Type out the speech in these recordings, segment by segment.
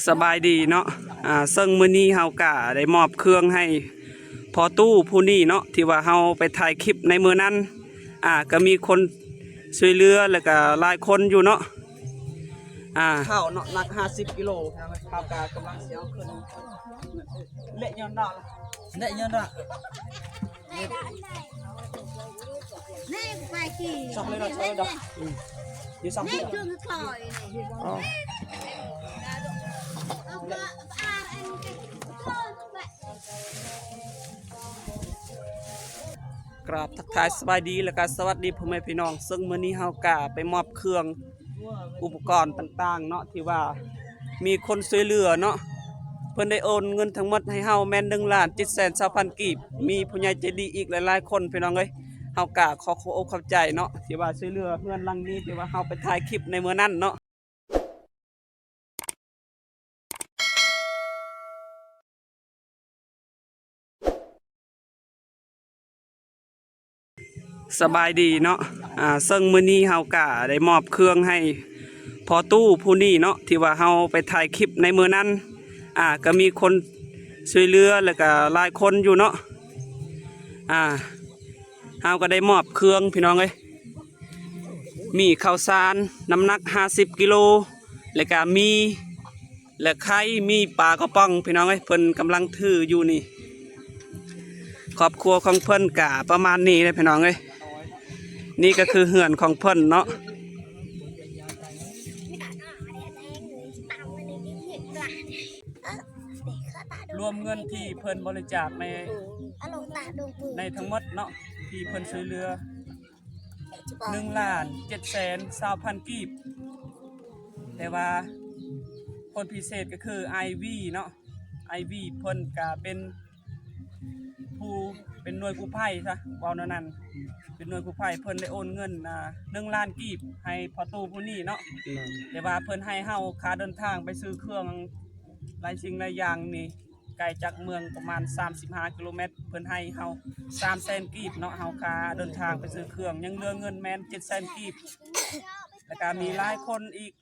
ສະບາຍດີເນາະ ອ່າ ເຊິ່ງມື້ນີ້ເຮົາກະໄດ້ມອບເຄື່ອງໃຫ້ພໍ່ຕູ້ຜູ້ນີ້ເນາະ ທີ່ວ່າເຮົາໄປຖ່າຍຄລິບໃນມື້ນັ້ນ ອ່າ ກະມີຄົນຊ່ວຍເຫຼືອ ແລ້ວກະຫຼາຍຄົນຢູ່ເນາະ ອ່າ ເຂົ້າເນາະ ໜັກຫ້າສິບກິໂລ ເຮົາກະກຳລັງຊິເອົາຂຶ້ນ ເລະຍ້ອນດອກ ເລະຍ້ອນດອກ. ກາບທັກທາຍສະບາຍດີ ແລະກະສະຫວັດດີພໍ່ແມ່ພີ່ນ້ອງ ເຊິ່ງມື້ນີ້ເຮົາກະໄປມອບເຄື່ອງ ອຸປະກອນຕ່າງໆເນາະ ທີ່ວ່າມີຄົນຊ່ວຍເຫຼືອເນາະ ເພິ່ນໄດ້ໂອນເງິນທັງໝົດໃຫ້ເຮົາແມ່ນໜຶ່ງລ້ານເຈັດແສນຊາວພັນກີບ ມີຜູ້ໃຫຍ່ໃຈດີອີກຫຼາຍໆຄົນພີ່ນ້ອງເອີຍ ເຮົາກະຂໍຂອບອົກຂອບໃຈເນາະ ທີ່ວ່າຊ່ວຍເຫຼືອເຮືອນຫຼັງນີ້ ທີ່ວ່າເຮົາໄປຖ່າຍຄລິບໃນມື້ນັ້ນເນາະ. ສະບາຍດີເນາະ ອ່າ ເຊິ່ງມື້ນີ້ເຮົາກະໄດ້ມອບເຄື່ອງໃຫ້ພໍ່ຕູ້ຜູ້ນີ້ເນາະ ທີ່ວ່າເຮົາໄປຖ່າຍຄລິບໃນມື້ນັ້ນ ອ່າ ກະມີຄົນຊ່ວຍເຫຼືອ ແລ້ວກະຫຼາຍຄົນຢູ່ເນາະ ອ່າ ເຮົາກະໄດ້ມອບເຄື່ອງພີ່ນ້ອງເອີຍ ມີເຂົ້າສານນ້ຳໜັກຫ້າສິບກິໂລ ແລ້ວກະມີ ແລະໄຂ່ ມີປາກະປ໋ອງພີ່ນ້ອງເອີຍ ເພິ່ນກຳລັງຖືຢູ່ນີ້ ຄອບຄົວຂອງເພິ່ນກະປະມານນີ້ແຫຼະພີ່ນ້ອງເອີຍ ນີ້ກະຄືເຮືອນຂອງເພິ່ນເນາະ ລວມເງິນທີ່ເພິ່ນບໍລິຈາກໃນ ໃນທັງໝົດເນາະ ທີ່ເພິ່ນຊ່ວຍເຫຼືອ ໜຶ່ງລ້ານເຈັດແສນຊາວພັນກີບ ແຕ່ວ່າຄົນພິເສດກະຄືອ້າຍວີເນາະ ອ້າຍວີເພິ່ນກະເປັນຜູ້ ເປັນໜ່ວຍກູ້ໄພຊະ ເວົ້າແນວນັ້ນ ເປັນໜ່ວຍກູ້ໄພ ເພິ່ນໄດ້ໂອນເງິນ ອ່າ ໜຶ່ງລ້ານກີບໃຫ້ພໍ່ຕູ້ຜູ້ນີ້ເນາະ ແຕ່ວ່າເພິ່ນໃຫ້ເຮົາຄ່າເດີນທາງໄປຊື້ເຄື່ອງ ຫຼາຍສິ່ງຫຼາຍຢ່າງນີ້ ໄກຈາກເມືອງປະມານສາມສິບຫ້າກິໂລແມັດ ເພິ່ນໃຫ້ເຮົາສາມແສນກີບເນາະ ເຮົາຄ່າເດີນທາງໄປຊື້ເຄື່ອງ ຍັງເຫຼືອເງິນແມ່ນເຈັດແສນກີບ ແລ້ວກະມີຫຼາຍຄົນອີກ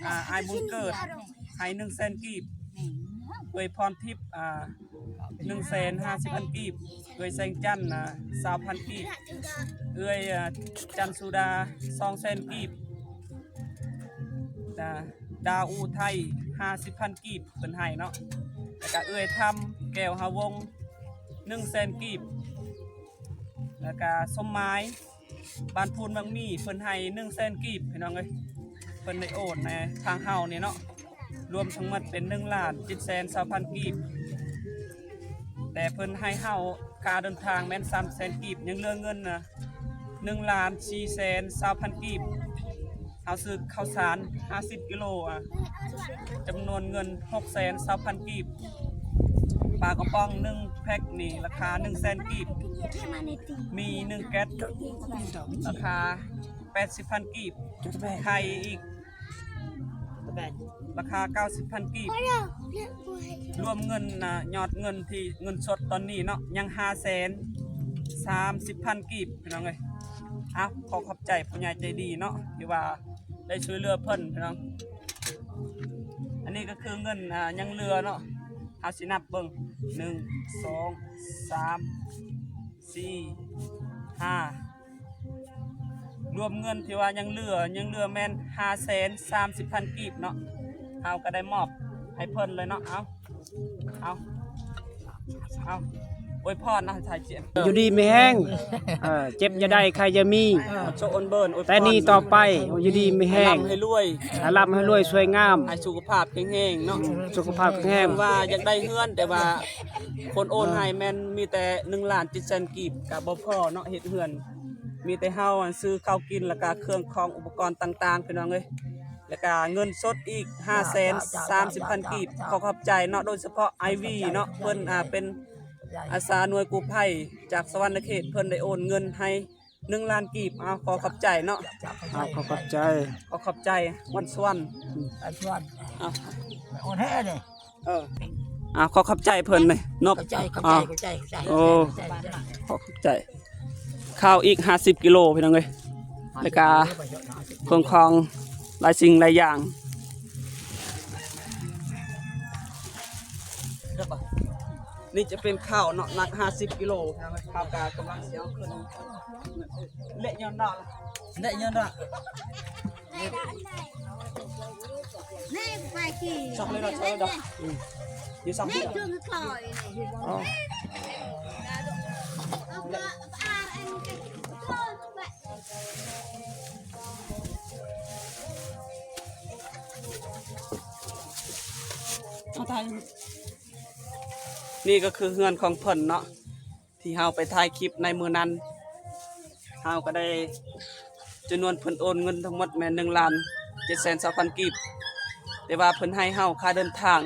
ອ່າ ອ້າຍບຸນເກີດໃຫ້ໜຶ່ງແສນກີບ ເອື້ອຍພອນທິບ ອ່າ ໜຶ່ງແສນຫ້າສິບພັນກີບ ເອື້ອຍແສງຈັນ ອ່າ ຊາວພັນກີບ ເອື້ອຍ ອ່າ ຈັນສຸດາ ສອງແສນກີບ ດາ ດາວອູໄທ ຫ້າສິບພັນກີບ ເພິ່ນໃຫ້ເນາະ ແລ້ວກະເອື້ອຍທຳ ແກ້ວຫາວົງ ໜຶ່ງແສນກີບ ແລ້ວກະສົມໝາຍ ບ້ານພູນໝາກໝີ່ ເພິ່ນໃຫ້ໜຶ່ງແສນກີບ ພີ່ນ້ອງເອີຍ ເພິ່ນໄດ້ໂອນໃຫ້ທາງເຮົານີ້ເນາະ ລວມທັງໝົດເປັນໜຶ່ງລ້ານເຈັດແສນຊາວພັນກີບ ແຕ່ເພິ່ນໃຫ້ເຮົາຄ່າເດີນທາງແມ່ນສາມແສນກີບ ຍັງເຫຼືອເງິນນະ ໜຶ່ງລ້ານສີ່ແສນຊາວພັນກີບ ເຮົາຊື້ເຂົ້າສານຫ້າສິບກິໂລ ອ່າ ຈຳນວນເງິນຫົກແສນຊາວພັນກີບ ປາກະປ໋ອງໜຶ່ງແພັກນີ້ລາຄາໜຶ່ງແສນກີບ ມີໜຶ່ງແກັດລາຄາແປດສິບພັນກີບ ໄຂ່ອີກລາຄາເກົ້າສິບພັນກີບ ລວມເງິນນະ ຍອດເງິນທີ່ເງິນສົດຕອນນີ້ເນາະ ຍັງຫ້າແສນສາມສິບພັນກີບ ພີ່ນ້ອງເອີຍ ເອົາ ຂໍຂອບໃຈຜູ້ໃຫຍ່ໃຈດີເນາະ ທີ່ວ່າໄດ້ຊ່ວຍເຫຼືອເພິ່ນ ພີ່ນ້ອງ ອັນນີ້ກະຄືເງິນ ອ່າ ຍັງເຫຼືອເນາະ ເຮົາຊິນັບເບິ່ງ ໜຶ່ງ ສອງ ສາມ ສີ່ ຫ້າ ລວມເງິນທີ່ວ່າຍັງເຫຼືອ ຍັງເຫຼືອແມ່ນຫ້າແສນສາມສິບພັນກີບເນາະ ເຮົາກະໄດ້ມອບໃຫ້ເພິ່ນເລີຍເນາະ ເອົາ ເອົາ ເອົາ ອວຍພອນນະ ຖ່າຍເຈັບ ຢູ່ດີມີແຮງ ເອີ ເຈັບຢ່າໄດ້ ໄຂ້ຢ່າມີ ເອີ ໂຊໂອນເບີນ ອວຍພອນ ແຕ່ນີ້ຕໍ່ໄປ ຢູ່ດີມີແຮງ ໃຫ້ລ່ຳໃຫ້ລວຍ ໃຫ້ລ່ຳໃຫ້ລວຍ ສວຍງາມ ໃຫ້ສຸຂະພາບແຂງແຮງເນາະ ສຸຂະພາບແຂງແຮງ ເພິ່ນວ່າຢາກໄດ້ເຮືອນ ແຕ່ວ່າຄົນໂອນໃຫ້ແມ່ນມີແຕ່ໜຶ່ງລ້ານເຈັດແສນກີບ ກະບໍ່ພໍເນາະ ເຮັດເຮືອນ ມີແຕ່ເຮົາອັນຊື້ເຂົ້າກິນ ແລ້ວກະເຄື່ອງຂອງອຸປະກອນຕ່າງໆ ພີ່ນ້ອງເອີຍ ແລ້ວກະເງິນສົດອີກຫ້າແສນສາມສິບພັນກີບ ຂໍຂອບໃຈເນາະ ໂດຍສະເພາະອ້າຍວີເນາະ ເພິ່ນ ອ່າ ເປັນອາສາໜ່ວຍກູ້ໄພຈາກສະຫວັນນະເຂດ ເພິ່ນໄດ້ໂອນເງິນໃຫ້ໜຶ່ງລ້ານກີບ ເອົາ ຂໍຂອບໃຈເນາະ ເອົາ ຂໍຂອບໃຈ ຂໍຂອບໃຈ ວັນສະຫວັນ ໄປຊວນ ເອົາ ໄປໂອນໃຫ້ເດ້ ເອີ ເອົາ ຂໍຂອບໃຈເພິ່ນເດ້ ນົບ ຂອບໃຈ ຂອບໃຈ ເອົາ ຂອບໃຈ ຂອບໃຈ ໂອ້ ຂອບໃຈ ຂອບໃຈ ເຂົ້າອີກຫ້າສິບກິໂລ ພີ່ນ້ອງເອີຍ ແລ້ວກະເຄື່ອງຂອງຫຼາຍສິ່ງຫຼາຍຢ່າງ ນີ້ຈະເປັນເຂົ້າເນາະ ໜັກຫ້າສິບກິໂລ ເຮົາກະກຳລັງຊິເອົາຂຶ້ນ ແລະຍ້ອນດາວ ແລະຍ້ອນດາວ ນີ້ໄປກີ່ ສັບເລີຍເນາະ ສັບເລີຍເນາະ ອືມ ຢູ່ສັບ ນີ້ເຄື່ອງຄອຍນີ້ ອໍ ເອົາກະອານອັນ ເອົາຖ່າຍ ນີ້ກໍຄືເຮືອນຂອງເພິ່ນເນາະ ທີ່ເຮົາໄປຖ່າຍຄລິບໃນມື້ນັ້ນ ເຮົາກໍໄດ້ ຈຳນວນເພິ່ນໂອນເງິນທັງໝົດແມ່ນໜຶ່ງລ້ານເຈັດແສນຊາວພັນກີບ ແຕ່ວ່າເພິ່ນໃຫ້ເຮົາຄ່າເດີນທາງ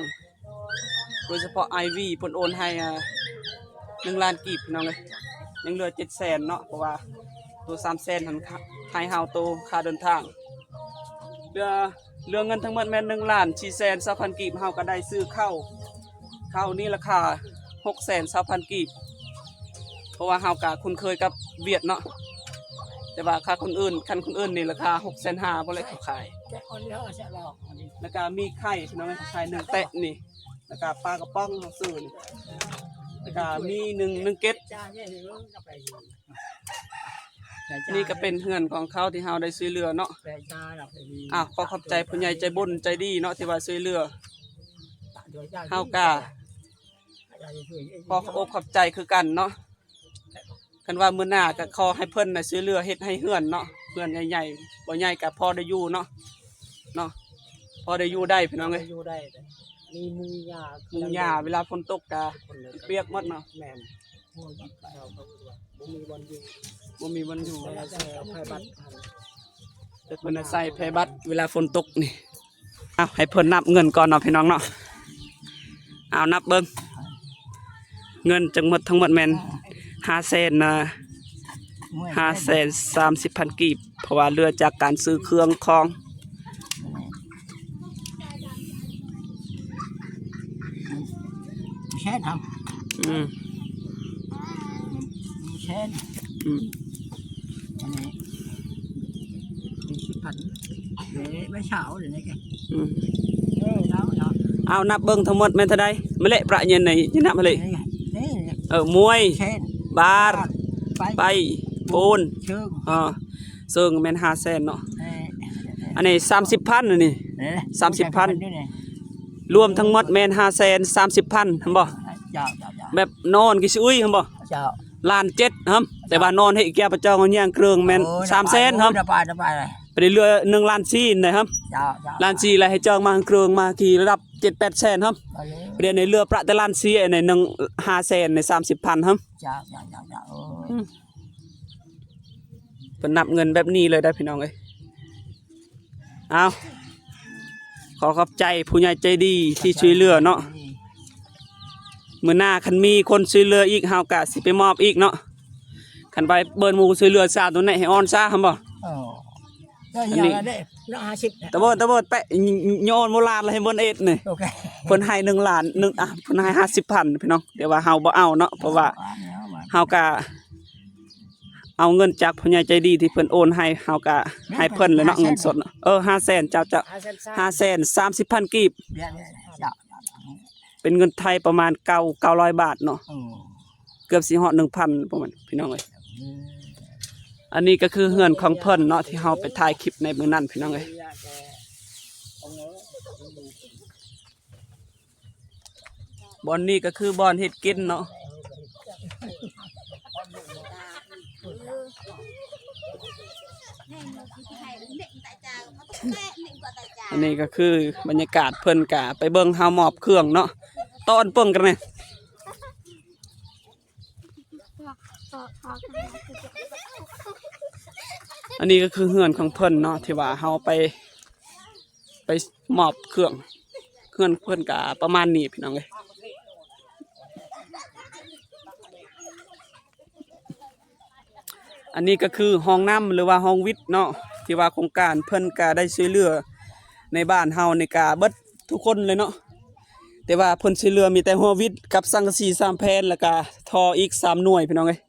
ໂດຍສະເພາະອ້າຍວີ ເພິ່ນໂອນໃຫ້ ອາ ໜຶ່ງລ້ານກີບ ພີ່ນ້ອງເອີຍ ຍັງເຫຼືອເຈັດແສນເນາະ ເພາະວ່າໂຕສາມແສນຫັ້ນ ໃຫ້ເຮົາໂຕຄ່າເດີນທາງ ເຫຼືອ ເຫຼືອເງິນທັງໝົດແມ່ນໜຶ່ງລ້ານສີ່ແສນຊາວພັນກີບ ເຮົາກໍໄດ້ຊື້ເຂົ້າ ເຂົ້ານີ້ລາຄາຫົກແສນຊາວພັນກີບ ເພາະວ່າເຮົາກໍຄຸ້ນເຄີຍກັບຫວຽດເນາະ ແຕ່ວ່າຄ່າຄົນອື່ນ ຄັນຄົນອື່ນນີ້ລາຄາຫົກແສນຫ້າພຸ້ນແຫຼະເຂົາຂາຍ ແລ້ວກໍມີໄຂ່ພີ່ນ້ອງເອີຍ ໄຂ່ໜຶ່ງແຕະນີ້ ແລ້ວກໍປາກະປ໋ອງເຮົາຊື້ນີ້ ແລ້ວກໍມີໜຶ່ງ ໜຶ່ງເກັດ ນີ້ກໍເປັນເຮືອນຂອງເຂົາທີ່ເຮົາໄດ້ຊ່ວຍເຫຼືອເນາະ ອ້າວ ຂໍຂອບໃຈຜູ້ໃຫຍ່ໃຈບຸນໃຈດີເນາະ ທີ່ວ່າຊ່ວຍເຫຼືອ ເຮົາກະຂໍຂອບອົກຂອບໃຈຄືກັນເນາະ ຄັນວ່າມື້ໜ້າກໍຂໍໃຫ້ເພິ່ນນະຊ່ວຍເຫຼືອເຮັດໃຫ້ເຮືອນເນາະ ເຮືອນໃຫຍ່ໆ ບໍ່ໃຫຍ່ກໍພໍໄດ້ຢູ່ເນາະ ເນາະ ພໍໄດ້ຢູ່ໄດ້ພີ່ນ້ອງເອີຍ ຢູ່ໄດ້ ມີມຸງຫຍ້າ ມຸງຫຍ້າ ເວລາຝົນຕົກກໍປຽກໝົດເນາະ ແມ່ນ ບໍ່ມີບ່ອນຢູ່ ບໍ່ມີບ່ອນຢູ່ ເພິ່ນໃສ່ແພບັດ ເວລາຝົນຕົກນີ້ ເອົາ ໃຫ້ເພິ່ນນັບເງິນກ່ອນເນາະພີ່ນ້ອງເນາະ ເອົາ ນັບເບິ່ງ ເງິນທັງໝົດ ທັງໝົດແມ່ນຫ້າແສນ ຫ້າແສນສາມສິບພັນກີບ ເພາະວ່າເຫຼືອຈາກການຊື້ເຄື່ອງຂອງ ແສນ ອືມ ແສນ ອືມ ອັນນີ້ສີ່ສິບພັນ ເດ້ ໄວ້ເຊົ້າເດ້ນີ້ ອືມ ເອີ ເອົາ ເອົາ ເອົາ ນັບເບິ່ງທັງໝົດແມ່ນເທົ່າໃດ ມາເລະ ປະເງິນໃນ ຍັງນັບມາເລະ ນີ້ ນີ້ ເອີ ມວຍ ແສນ ບາດ ບາດ ໄປ ໄປ ໂປນ ເຊີງ ເອີ ເຊີງແມ່ນຫ້າແສນເນາະ ເອີ ອັນນີ້ສາມສິບພັນ ອັນນີ້ ເອີ ສາມສິບພັນ ລວມທັງໝົດແມ່ນຫ້າແສນສາມສິບພັນ ເຫັນບໍ່ ເຈົ້າ ເຈົ້າ ເຈົ້າ ແບບນອນກິຊິອຸຍ ເຫັນບໍ່ ເຈົ້າ ລ້ານເຈັດ ຫຳ ແຕ່ວ່ານອນໃຫ້ແກ້ວປະຈອງເອົາຍ່າງເຄື່ອງແມ່ນ ໂອ້ຍ ສາມແສນ ຫຳ ໄປ ໄປ ໄປ ໄປເຫຼືອໜຶ່ງລ້ານສີ່ ໄດ້ ຫຳ ເຈົ້າ ເຈົ້າ ລ້ານສີ່ ແລ້ວໃຫ້ຈອງມາເຄື່ອງມາທີ່ລະດັບເຈັດແປດແສນ ຫຳ ເອີ ດຽວນີ້ເຫຼືອປະແຕ່ລ້ານສີ່ ອັນນີ້ໜຶ່ງ ຫ້າແສນ ໃນສາມສິບພັນ ຫຳ ເຈົ້າ ເຈົ້າ ເຈົ້າ ເຈົ້າ ໂອ້ຍ ອືມ ເພິ່ນນັບເງິນແບບນີ້ເລີຍໄດ໋ພີ່ນ້ອງເອີຍ ເອົາ ຂໍຂອບໃຈຜູ້ໃຫຍ່ໃຈດີທີ່ຊ່ວຍເຫຼືອເນາະ ມື້ໜ້າຄັນມີຄົນຊ່ວຍເຫຼືອອີກ ເຮົາກະຊິໄປມອບອີກເນາະ ຄັນໄປເບິ່ງໝູ່ຊ່ວຍເຫຼືອຊາວໂຕນີ້ໃຫ້ອອນຊາ ຫຳບໍ່ ເອີ ອັນນີ້ ຕະເບີດ ຕະເບີດ ແປະ ຍ- ຍ- ຍ້ອນໂບລານລະໃຫ້ເບິ່ງເອດນີ້ ໂອເຄ ເພິ່ນໃຫ້ໜຶ່ງລ້ານ ໜຶ່ງ ອ່ະ ເພິ່ນໃຫ້ຫ້າສິບພັນ ພີ່ນ້ອງ ແຕ່ວ່າເຮົາບໍ່ເອົາເນາະ ເພາະວ່າເຮົາກະ ເອົາເງິນຈາກຜູ້ໃຫຍ່ໃຈດີທີ່ເພິ່ນໂອນໃຫ້ ເຮົາກະໃຫ້ເພິ່ນແຫຼະເນາະ ເງິນສົດເນາະ ເອີ ຫ້າແສນ ເຈົ້າ ເຈົ້າ ຫ້າແສນສາມສິບພັນກີບ ເປັນເງິນໄທປະມານເກົ້າ ເກົ້າຮ້ອຍບາດເນາະ ເກືອບຊິຮອດໜຶ່ງພັນ ປະມານ ພີ່ນ້ອງເອີຍ ອັນນີ້ກໍຄືເຮືອນຂອງເພິ່ນເນາະ ທີ່ເຮົາໄປຖ່າຍຄລິບໃນມື້ນັ້ນ ພີ່ນ້ອງເອີຍ. ບ່ອນນີ້ກໍຄືບ່ອນເຮັດກິນເນາະ ອັນນີ້ກໍຄືບັນຍາກາດ ເພິ່ນກະໄປເບິ່ງເຮົາມອບເຄື່ອງເນາະ ຕອນເບິ່ງກັນແດ່. ອັນນີ້ກໍຄືເຮືອນຂອງເພິ່ນເນາະ ທີ່ວ່າເຮົາໄປ ໄປມອບເຄື່ອງ ເຮືອນເພິ່ນກະປະມານນີ້ພີ່ນ້ອງເອີຍ. ອັນນີ້ກໍຄືຫ້ອງນ້ຳ ຫຼືວ່າຫ້ອງວິດເນາະ ທີ່ວ່າໂຄງການເພິ່ນກະໄດ້ຊ່ວຍເຫຼືອໃນບ້ານເຮົານີ້ກະເບິດທຸກຄົນເລີຍເນາະ ແຕ່ວ່າເພິ່ນຊ່ວຍເຫຼືອມີແຕ່ຮົ້ວວິດກັບສັງກະສີສາມແຜ່ນ ແລ້ວກະທໍ່ອີກສາມໜ່ວຍພີ່ນ້ອງເອີຍ.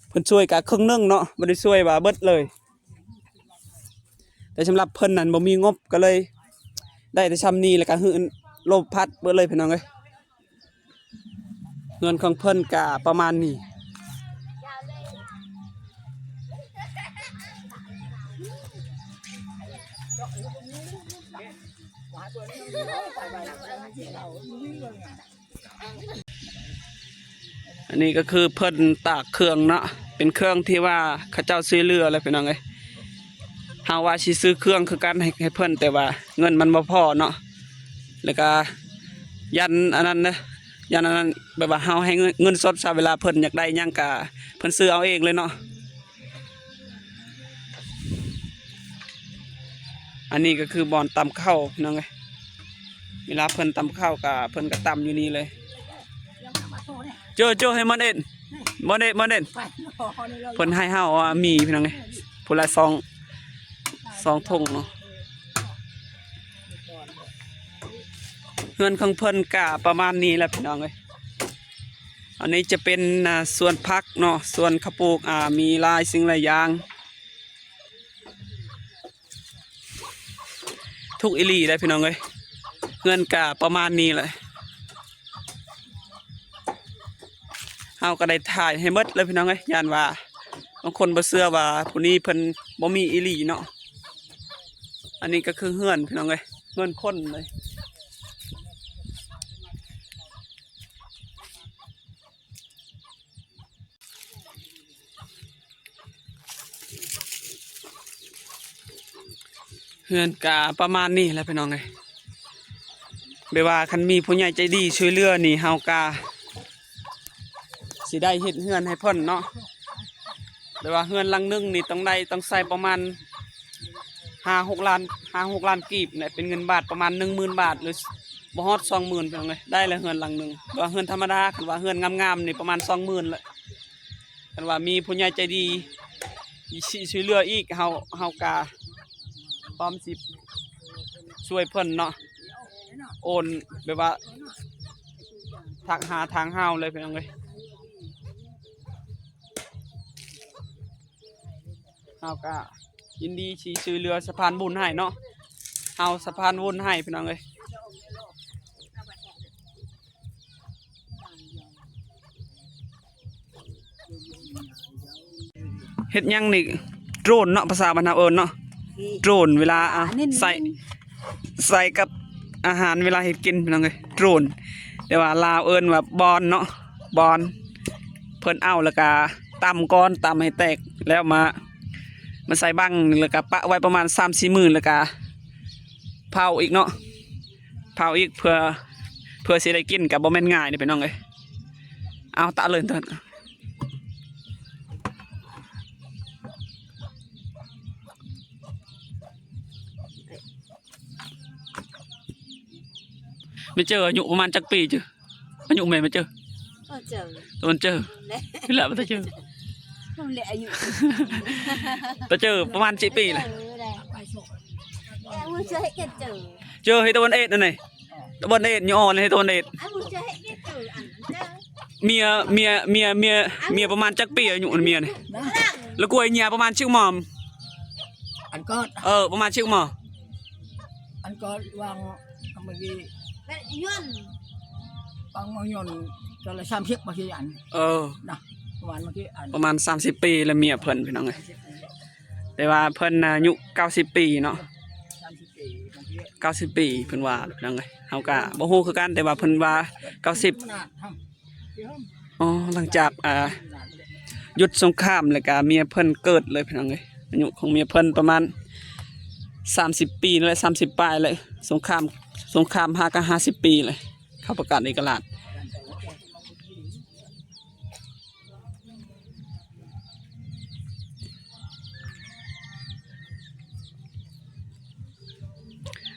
ເພິ່ນຊ່ວຍກະເຄິ່ງໜຶ່ງເນາະ ບໍ່ໄດ້ຊ່ວຍວ່າເບິດເລີຍ ແຕ່ສຳລັບເພິ່ນນັ້ນບໍ່ມີງົບ ກໍເລີຍໄດ້ແຕ່ຊ່ຳນີ້ ແລ້ວກະຮືລົມພັດເບິດເລີຍພີ່ນ້ອງເອີຍ. ເຮືອນຂອງເພິ່ນກະປະມານນີ້. ອັນນີ້ກໍຄືເພິ່ນຕາກເຄື່ອງເນາະ, ເປັນເຄື່ອງທີ່ວ່າເຂົາເຈົ້າຊ່ວຍເຫຼືອແຫຼະພີ່ນ້ອງເອີຍ. ເຮົາວ່າຊິຊື້ເຄື່ອງຄືກັນໃຫ້ ໃຫ້ເພິ່ນ ແຕ່ວ່າເງິນມັນບໍ່ພໍເນາະ. ແລ້ວກໍຢ້ານອັນນັ້ນເດ້ ຢ້ານອັນນັ້ນ ແບບວ່າເຮົາໃຫ້ເງິນ ເງິນສົດຊະ ເວລາເພິ່ນຢາກໄດ້ຫຍັງກະເພິ່ນຊື້ເອົາເອງເລີຍເນາະ. ອັນນີ້ກໍຄືບ່ອນຕຳເຂົ້າພີ່ນ້ອງເອີຍ, ເວລາເພິ່ນຕຳເຂົ້າກະເພິ່ນກະຕຳຢູ່ນີ້ເລີຍ. ໂຈ ໂຈ ໃຫ້ມັນເອັດ ບໍ່ເດັດ ບໍ່ເດັດ. ເພິ່ນໃຫ້ເຮົາ ອ່າ ໝີ່ພີ່ນ້ອງເອີຍ ຜູ້ລະສອງ ສອງຖົງເນາະ. ເຮືອນຂອງເພິ່ນກະປະມານນີ້ແຫຼະພີ່ນ້ອງເອີຍ. ອັນນີ້ຈະເປັນ ອ່າ ສວນຜັກເນາະ, ສວນເຂົ້າປູກ ອ່າ ມີຫຼາຍສິ່ງຫຼາຍຢ່າງ. ທຸກອີ່ຫຼີເດ້ພີ່ນ້ອງເອີຍ, ເຮືອນກະປະມານນີ້ແຫຼະ. ເຮົາກໍໄດ້ຖ່າຍໃຫ້ໝົດເລີຍພີ່ນ້ອງເອີຍ, ຢ້ານວ່າບາງຄົນບໍ່ເຊື່ອວ່າຜູ້ນີ້ເພິ່ນບໍ່ມີອີ່ຫຼີເນາະ. ອັນນີ້ກໍຄືເຮືອນພີ່ນ້ອງເອີຍ, ເຮືອນຄົນເລີຍ. ເຮືອນກະປະມານນີ້ແຫຼະພີ່ນ້ອງເອີຍ. ແບບວ່າຄັນມີຜູ້ໃຫຍ່ໃຈດີຊ່ວຍເຫຼືອນີ້ ເຮົາກະຊິໄດ້ເຮັດເຮືອນໃຫ້ເພິ່ນເນາະ. ແບບວ່າເຮືອນຫຼັງໜຶ່ງນີ້ຕ້ອງໄດ້ ຕ້ອງໃຊ້ປະມານຫ້າຫົກລ້ານ ຫ້າຫົກລ້ານກີບແຫຼະ, ເປັນເງິນບາດປະມານໜຶ່ງໝື່ນບາດ ຫຼື ບໍ່ຮອດສອງໝື່ນພີ່ນ້ອງເອີຍ, ໄດ້ແລ້ວເຮືອນຫຼັງໜຶ່ງ. ແຕ່ວ່າເຮືອນທຳມະດາ ຄັນວ່າເຮືອນງາມໆນີ້ປະມານສອງໝື່ນແຫຼະ. ຄັນວ່າມີຜູ້ໃຫຍ່ໃຈດີຊິຊ່ວຍເຫຼືອອີກ ເຮົາ ເຮົາກະພ້ອມຊິຊ່ວຍເພິ່ນເນາະ, ໂອນແບບວ່າທັກຫາທາງເຮົາເລີຍພີ່ນ້ອງເອີຍ. ເຮົາກະຍິນດີຊິຊ່ວຍເຫຼືອສະພານບຸນໃຫ້ເນາະ, ເຮົາສະພານບຸນໃຫ້ພີ່ນ້ອງເອີຍ. ເຮັດຫຍັງນີ້? ໂດຣນເນາະ, ພາສາບ້ານເຮົາເອີ້ນເນາະ ໂດຣນ. ເວລາ ອ່າ ໃສ່ ໃສ່ກັບອາຫານເວລາເຮັດກິນພີ່ນ້ອງເອີຍ ໂດຣນ. ແຕ່ວ່າລາວເອີ້ນວ່າບອນເນາະ ບອນ. ເພິ່ນເອົາແລ້ວກະຕຳກ່ອນ ຕຳໃຫ້ແຕກ ແລ້ວມາ ມາໃສ່ບັງ ແລ້ວກະປະໄວ້ປະມານສາມສີ່ມື້ ແລ້ວກະເຜົາອີກເນາະ. ເຜົາອີກເພື່ອ ເພື່ອຊິໄດ້ກິນກະບໍ່ແມ່ນງ່າຍເດ້ພີ່ນ້ອງເອີຍ. ເອົາຕະເລີຍເຕີນ. ແມ່ເຈີອາຍຸປະມານຈັກປີເຈີ? ອາຍຸແມ່ ແມ່ເຈີ. ເອີ ເຈີ ຕະເຈີ ແຫຼະ ເວລາຕະເຈີ ແຫຼະ ອາຍຸ ຕະເຈີປະມານສິບປີແຫຼະ. ເອີ ເຈີ ເຮັດຕາເວັນເອດນັ້ນນີ້ ຕາເວັນເອດ ຍອນເຮັດຕາເວັນເອດ. ເມຍ ເມຍ ເມຍ ເມຍ ເມຍປະມານຈັກປີອາຍຸເມຍນີ້? ລະກວຍເມຍປະມານຊິບມອມ. ອັນກໍ ເອີ ປະມານຊິບມອມ. ອັນກໍວາງເມື່ອກີ້ ແບບຍົນ ວາງເມື່ອຍົນ ກໍລະສາມສິບເມື່ອກີ້ອັນ. ເອີ ນະ ປະມານເມື່ອກີ້ອັນ ປະມານສາມສິບປີລະເມຍເພິ່ນ ພີ່ນ້ອງເອີຍ. ແຕ່ວ່າເພິ່ນອາຍຸເກົ້າສິບປີເນາະ ເກົ້າສິບປີເພິ່ນວ່າ ພີ່ນ້ອງເອີຍ. ເຮົາກະບໍ່ຮູ້ຄືກັນ ແຕ່ວ່າເພິ່ນວ່າເກົ້າສິບ. ອໍ ຫຼັງຈາກ ອ່າ ຢຸດສົງຄາມແລ້ວກະເມຍເພິ່ນເກີດເລີຍ ພີ່ນ້ອງເອີຍ. ອາຍຸຂອງເມຍເພິ່ນປະມານສາມສິບປີນັ້ນແຫຼະ ສາມສິບປາຍເລີຍ. ສົງຄາມ ສົງຄາມຫາກະຫ້າສິບປີເລີຍ ເຂົາປະກາດເອກະລາດ.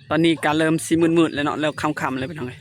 ຕອນນີ້ກະເລີ່ມຊິມືດໆແລ້ວເນາະ ເລີ່ມຄ່ຳໆແລ້ວ ພີ່ນ້ອງເອີຍ.